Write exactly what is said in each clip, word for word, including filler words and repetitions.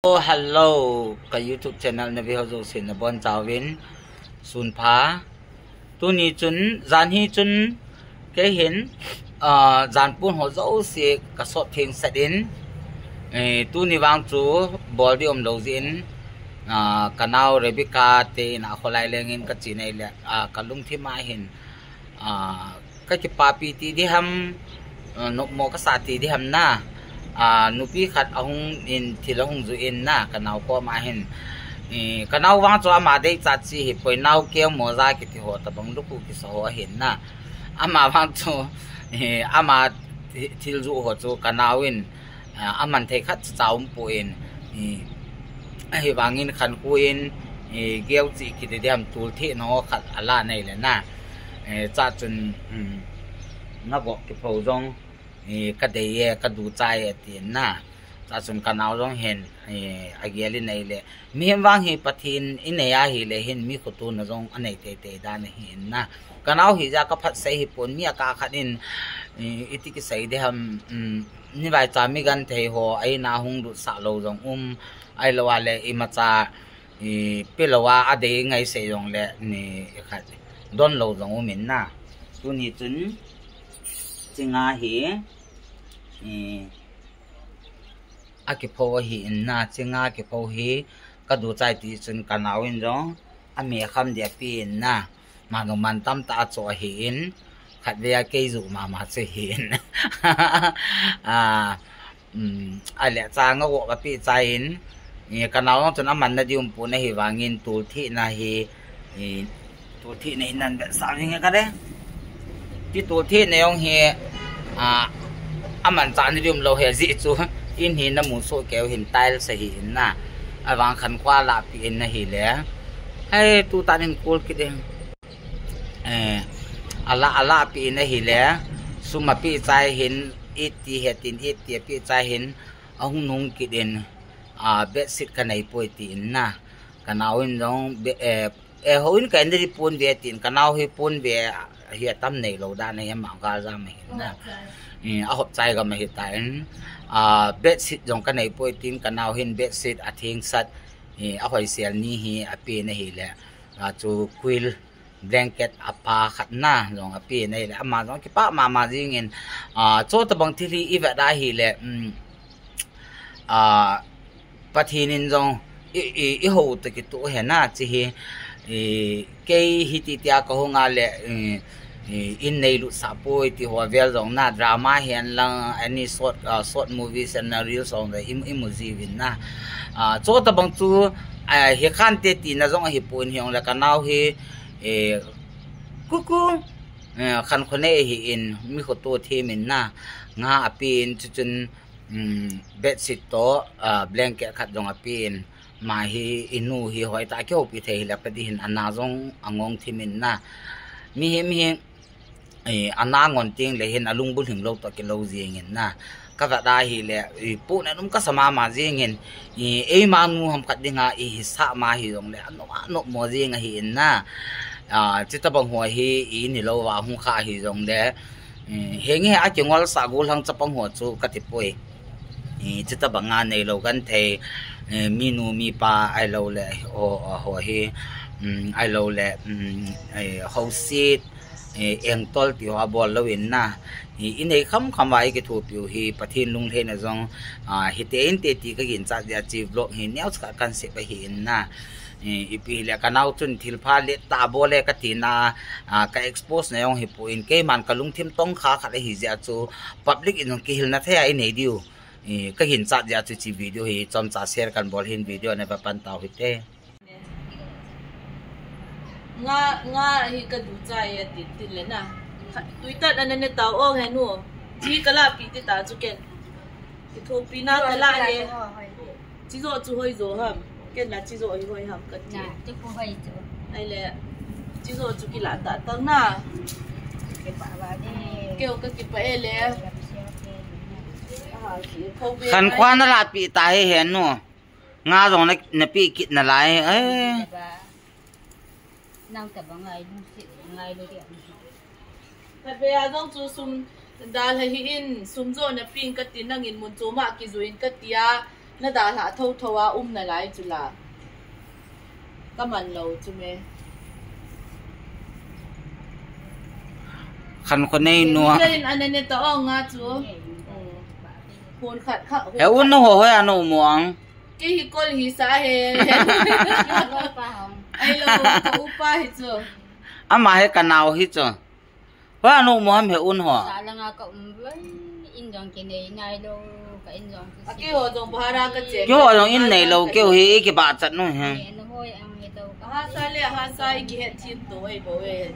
Hello, hello, ka YouTube channel na ve ho jouse nabonchauvin sunpha. Tuni chun, jan hi chun, kei hin, ah, jan pun ho jouse ka sot theng sat in, eh, tuni vang chu bol ding umlou jeh in, ah, ka nao Rebecca te in a kholai leng in ka che nai le, ah, ka lungthim a hin, ah, ka kipapi ti ding ham, ah, nopmo ka sa ti ding ham na. Ah, nupi khat ahung in thil ahung ju in na, ka nao koma hin. Eh, ka nao vang chu ama deichat chi hi poi, nao keng moja kiti ho tabang luku kisa ho ahin na. Ama vang chu, eh, ama thi-, thil ju ho chu ka nao in, ah, aman thei khat cha um poi, eh, ahivangin khankhu in, eh, geu chi kiti ding ham, tul thehna ho khat ala nei le na. Eh, cha chun, um, na go kipho jong, eh, ka dei e, ka duchai e, tin na. Cha chun ka nao jong hin, eh, agel in nei le. Mihem vang hi Pathen in nei ahi le hin mi khotona jong anei teitei dan ahi in na. Ka nao hi ja ka phatsah hi pon, mi a ka khat in, eh, iti kisei ding ham, um, ni vaicha mi genthei ho, a in a hung lutsah lou jong um, ahilou a le imacha, eh, pelou a, adei ngai sei jong le, ni khat don lou jong um in na. Tuni chun, chi nga hi, eh, akipho ahi in na, chi nga kipho hi ka duchai ti chun ka nao in jong, ame kham dia pi in na, manu man tam ta a cho ahi in, khat ve a kei ju mama chu ahi in. Ah, um, a le cha nga go ka pi chai in, eh, ka nao jong chun aman na ding um pon ahivangin tul thehna hi, eh, Tul thehna in nan bel sa vinge ka de. Ti tul thehna jong hi, ah, aman cha ni ding um lou he ji chu. In hi na mu so keu hin tiles ahi in na. Avang khankhu a lapi in ahi le. Hai tu ta nin kul kit in. Eh, ala, ala pi in ahi le. Sum a pi chai hin, iti he tin, iti a pi chai hin. Ahung nung kit in, ah, bedsheet ka nei poi ti in na. Ka nao in jong, be-, eh, Eh, houin ka in ding pon ve tin, ka nao hi pon ve hi atam neilou dan ahi, ama gal jam ahi na. Eh, ahop chai gam ahi tan. Ah, bedsheet jong ka nei poi tin, ka nao hin bedsheet atheng sat, eh, ahoisel ni hi apen ahi le. Ah, chu quilt blanket apa khat na jong apen ahi le. Ama jong kipah mama jing in, ah, chutabang thil hi i vet a ahi le, um, ah, Pathen in jong i, i, i ho ta kitoh he na chi hi, i, kei hiti tia ka hung a le, i, i, in nei lut sah poi ti ho vel jong na drama hihen lang any short, ah, short movies and reels jong le i, i mu ji uvin na. Ah, chutabang chu, ah, hi khan te tina jong ahi pon hi jong le ka nao hi, eh, kuku, eh, khan khone hi in mi khoto them in na nga apen chu chun um, bedsheet to, ah, blanket khat jong apen. Ma hi inu hi hoitah a kihoupi thei hile pati hin ana jong angong thim in na. Mihem hi, eh, ana ngon teng le hin alung bulhing lou toh kilou jing in na. Ka vet a ahi le, eh, puna num ka sa mama jing in, eh, eima nu ham khat dinga i hisah ma hi jong le, anop, anop mo jing ahi in na. Ah, chutabang ho hi, i ni lou va hung kha hi jong le, Eh, henge a kingol sah gollhang chapang ho chu ka ti poi. Eh, chutabang a neilou genthei, eh, minu mipa ahilou le, ho, ho hi, um, ahilou le, um, eh, houset, eh, engtol ti ho abol lou in na. Eh, i nei kham kham va i kithopi u hi Pathen lunglhaina jong, ah, hite inte ti ka ginchat jeh a chi vlog hi neocha khat kan sep ahi in na. Eh, ipi hile ka nao chun thilpha le ta bol e ka tina, ah, ka expose na jong hi poi, keiman ka lungthim tongkha khat ahi jeh a chu public in jong kihilna thei a i nei diu. Eh, ka ginchat jeh a chu chi video hi chomcha share kan bol hin video na va pan tau hite. Nga, nga hi ka duchai e ti, ti le na. Twitter na ne tau o he nu. Chi ka lapi ti ta chu ken. Kithopi na ka la e. Chijo chu hoi jo ham. Ken la chijo hi hoi ham ka ti. Na, chu khu hoi chu. Ahile, chijo chu kila ta tang na. Kipah ba ni. Keu ka kipah e le. Aha, ki, kho be. Khan khua na lapi ta he he nu. Nga jong na, na pi kit nalai. Eh. Ba. Nang ta ba ngai lu si, ngai lu dia. Khatvei a jong chu sum dal ahi in, sum jo na ping ka ti nangin mun chom a kijui in ka ti a, Na dalha thotho a um nalai chu la. Ka man lou chu me. Khan ko nei nu a. Ka in ana ne ta ong a chu. Phone khat kha. He un na ho hoi a na um ang. Kei hi kol hi sa he. Ai lo, ka upa hi chu. Ama he ka nao hi chu. Hoi a na um ham he un ho. Sa langa ka um loi, in jong kinei nai lo, ka in jong chu. A kei ho jong bhara ka che. Kei ho jong in nei lo, kei hi i kibah chat nu he. Ne na hoi ang he to. Ha sa le, ha sa i kihet thim to, ei bo e.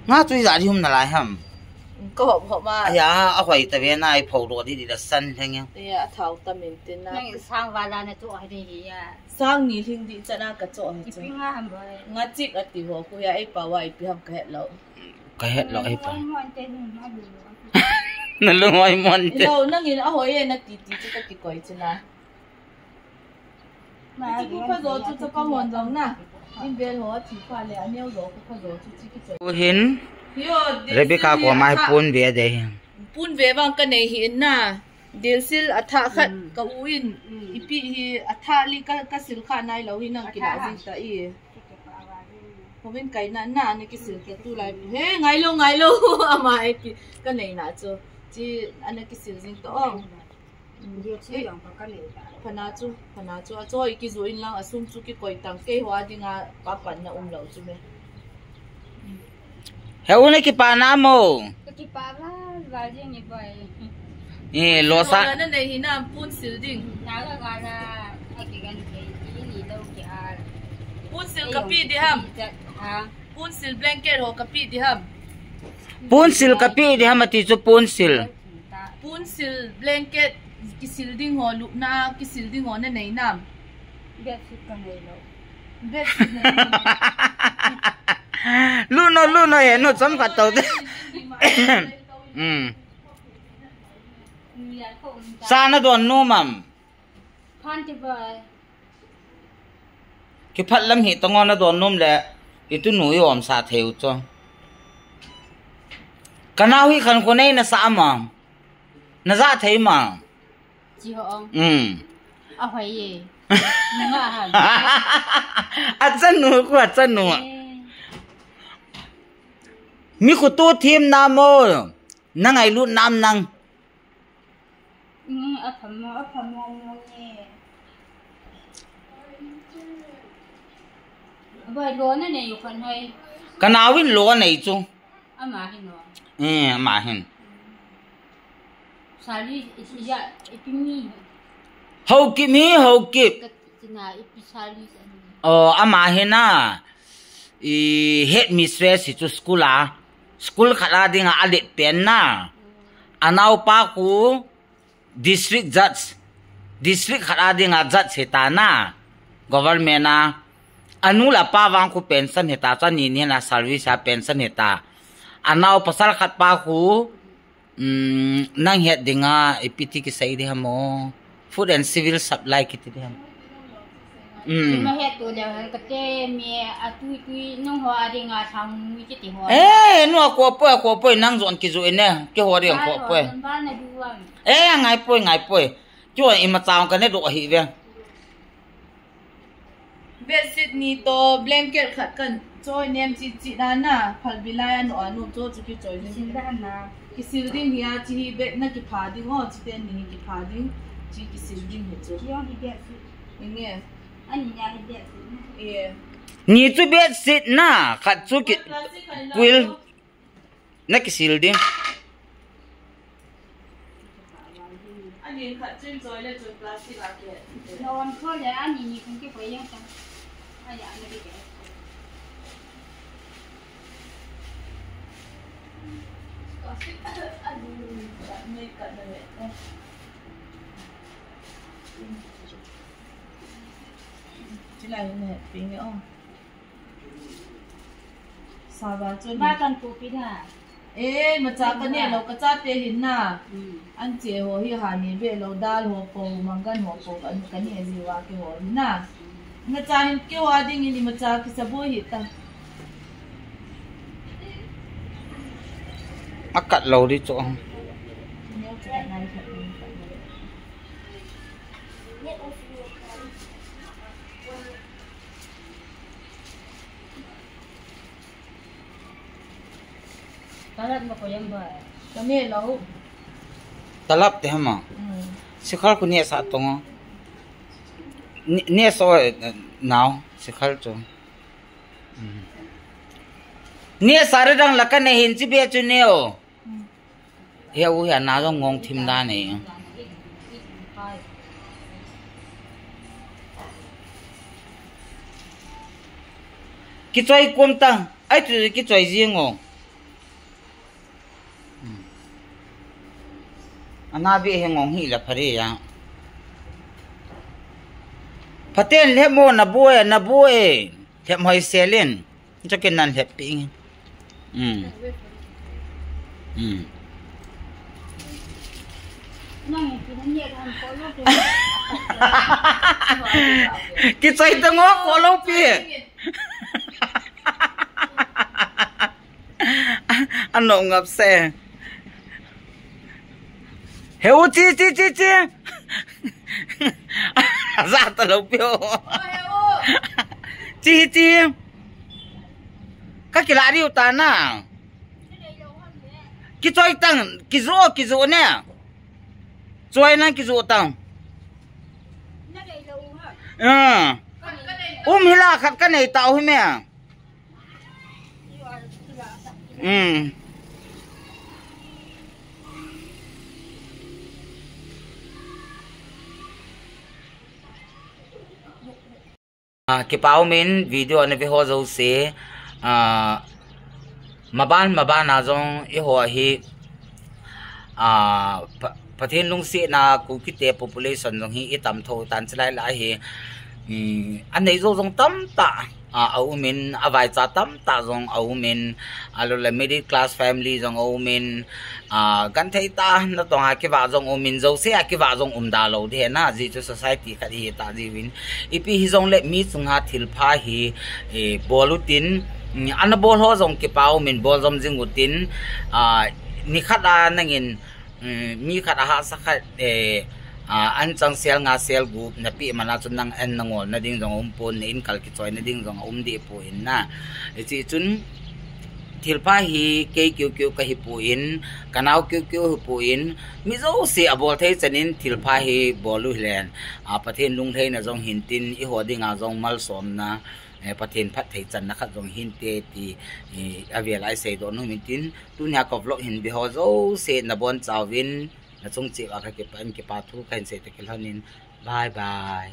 Nga chu i ja di hum nalai ham. Ka hop hop ma. Aya, a hoi ta ve na i pho ro di di da san lheng ya. Ya, a thau ta min tin na. Nang sang va la na chu a di hi ya. Sang ni lhing di chana ka cho hi chu. Ipi nga ham boi. Nga chik ati ho ku ya ei pa wa ipi ham ka het lo. Ka het lo ei pa. Mon te ni ma lu. Na lu hoi mon te. Lo nang in a hoi e na ti ti chu ka ki koi chu na. Ti ku kha zo chu cha pa mon jong na. In vel ho thi pa le a neo zo ku kha zo chu chi ki choi. Ku hin. Yo, Rebecca ko mai pun ve de hin. Pun ve vang ka nei hi in na. Dilsil a thah khat ka u in, ipi hi a thah li ka, ka sil kha nai lo hi nang kila jing ta i. Hovin kai na, na, na kisil ke tu lai. He, ngai lo, ngai lo. Ama e ki, ka nei na chu. Chi, ana kisil jing to ong. Phana chu, phana chu. A chu i ki zu in lang, a sum chu ki koi tang. Kei hua dinga, pa pan na um lo chu me. He u na kipa na mo. Ka kipa val, val jeng ni boi. Eh, lo sa. Wala na nei hi na pun sil ding. Na ga ga la, a ki gan ke, ki ni lo ki a. Pun sil ka pi di ham. Ha? Pun sil blanket ho ka pi di ham. Pun sil ka pi di ham ati chu pun sil. Pun sil blanket ki sil ding ho lupna ki sil ding ho na nei nam. Bedsheet ka nei lo. Bedsheet na nei. Lu no, lu no, ye no, chom khat to te. Hmm. Sa na don nom am. Phan ti bai. Kiphat lam hi tong na don nom le. I tu nu i om sa thei u cho. Ka nau hi khan ko nei na sa ma. Na za thei ma. Chi ho ong. Um. A hoi ye. Nga ha. A chanu ko a chanu. Eh. Mi khu tu thim na mo. Na ngailut nam nang. Ni a phamo, a phamo mo ni. Boi lo na nei u khan hoi. Ka nau in lo nei chu. Ama hin lo. Eh, ama hin. Sali ya ipi mi. Haokip mi, Haokip. Ka tina ipi sali. Oh, ama hin a. I headmistress hi chu school a. School khat a dinga a let pen na. A naupa khu district judge. District khat a dinga judge hita na. Government a. A nu le a pa vang khu pension hita. Chu a ni ni na service a pension hita. A nau pasal khat pa khu Um, nang het dinga, ipi ti kisei di ham o. Food and Civil Supply kiti di ham. Um. Ma het to le ka te mi a tui tui nung ho a dinga thang mi kiti ho. Eh, nu a ko poi, a ko poi, nang jon kijo ine, ki ho ding ko poi. Ba na du am. Eh, ngai poi, ngai poi. Chu ima chang ka ne do hi ve. Bedsheet ni to blanket khat kan choi nem chi chi da na, phalbi lai a no a no cho chu ki choi ding. Kisil da na. Kisil ding hi a chi hi bed na kipha ding o, chi ten ni hi kipha ding, chi kisil ding hi chu. Chi yong hi bedsheet. Inge. Ani nia hi bedsheet na. Ye. Ni chu bedsheet na, khat chu ki Plastic kan la quilt. Na kisil ding. Ani khat chun choi le chun plastic a ke. Na wan kho le ani ni kung ke poi yang ta. Aya na ke ke. Plastic ani ka nei ka nei. Chila ni ne ping o. Sawa chun. Ba kan ko pi da. Eh, macha ka ne lo ka chate hin na. Hmm. An che ho hi ha ni be lo dal ho po, mangan ho po kan ka ne ji wa ke ho hin na. Na cha hin ke wa ding ni macha ki sabu hi ta. A kat lo di chu. Ne cha nai khat ni. Talap mo ko yan ba? Kami lo. Talap te hama. Hmm. Sikhar ko neh sa tong. Neh, neh so, eh, nao, sikhar chu. Hmm. Neh sa re dang la ka neh hin chi be chu neh o. Hmm. He u he na jong ngong thim da nei. Kichoi kom tang, ai tu kichoi jing o. Hmm. Ana be he ngong hi la phare ya. Phaten lhep mo na bu e, na bu e. Lhep hoi selin. Cho ken nan lhep pi. Hmm. Hmm. Kichoi ta ngo ko lo pi. Ano ngap se. He u chi, chi, chi, chi. Za ta lo pio. Chi, chi. Ka kila riu ta na. Kichoi tang, kijo, kijo ne. Choi nang kijo tang. Ah. Um hila khat ka nei ta u hi me. Hmm. Ah, kipa umin video ana ve ho jouse, ah, maban, maban a jong eiho hi, ah, Pa-, Pathen lungsetna Kukite population jong hi i tam tho tan chilai lai hi, um, anei jou jong tamtah, ah, a umin, avaicha tamtah jong a umin, alou le middle class family jong a umin, ah, genthei tah a natong a kivah jong umin, jouse a kivah jong um da lou ding ahi na, ajeh chu society khat ihi ta jeh uvin. Ipi hijong le mi chunga thilpha hi, eh, bol utin, mm, ana bol ho jong kipa umin bol jom jing utin, ah, nikhat a nangin, mm, mi khat a hahsa khat, eh, ah, an chang sel nga sel gup na pe man a chun nang an na ngol na ding jong um pon, na in kal kichoi na ding jong um deh poi na. Hiche chun thilpha hi kei keu keu ka hi poi, ka nao keu keu hi poi, mi jouse a bol thei chan in thilpha hi bol u hilen, ah, Pathen lunglhaina jong hin tin, eiho dinga jong malsomna, eh, Pathen phatthei channa khat jong hinte ti, eh, avel a i seidoh nom in tin, tunia ka vlog hin ve ho jouse na boncha uvin, na chung cheh uva ka kipa in, kipa thu ka hin sei toh kilhon in, bye bye.